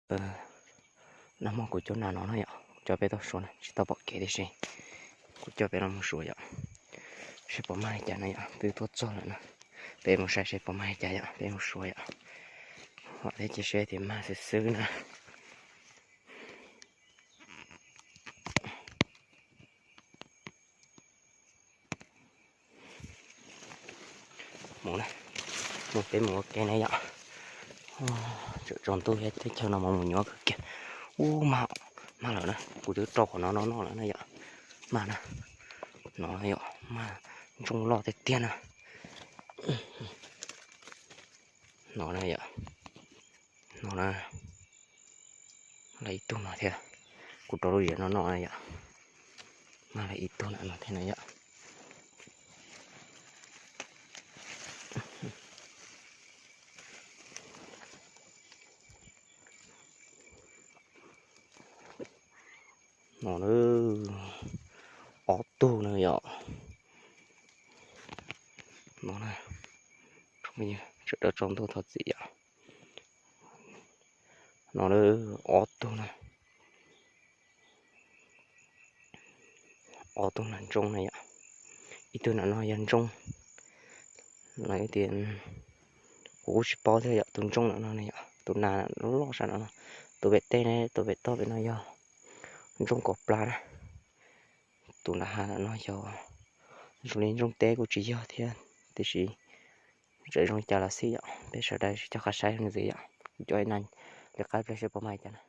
Nag hmo kuv coj nas no na yom, kuv coj peb tuaj suav na, tsis tau pom kev tiam sis kuv coj peb los mus suav yom, seb puas mag li cas na yom. Twb tuaj txog lawm na, peb mus saib seb puas mag li cas yom, peb mus suav yom. Vam thiab cia siab tias mag xwb xwb na. Mus na, mus peb mus ua ke na yom. Tsaus ntuj thiab teb chaws no mas mus nyuaj kawg kiag. Ub, mag, mag lawm na, kuv twb rau qhov no no no lawm na yom. Mag na, no yom, mag ntsooj loj tiag tiag na. No na yom, no na, lawm ib tug no thiab. Kuv rau lub zem no no na yom, mag lawm ib tug na no thiab na yom. No na, ob tug na yom. No na, sawv daws tsaus ntuj thov txim yom. No na, ob tug na, ob tug nas ntsooj na yom. Ib tug na no yog ntsooj, no tias kuv kuj tsis paub thiab yom, tus ntsooj na no na yom, tus nas loj sab no, tus pem teb ne, tus pem toj pem no yog ntsooj kaum plas na. Tus nram hav no yog, zoo li ntsooj teb kuj tsis yog thiab tiam sis txawm zoo li cas los xij yom, peb sawv daws sib cog qab saib ntxiv yom. Kuv coj ib na, li qab pliag seb puas mag li cas na.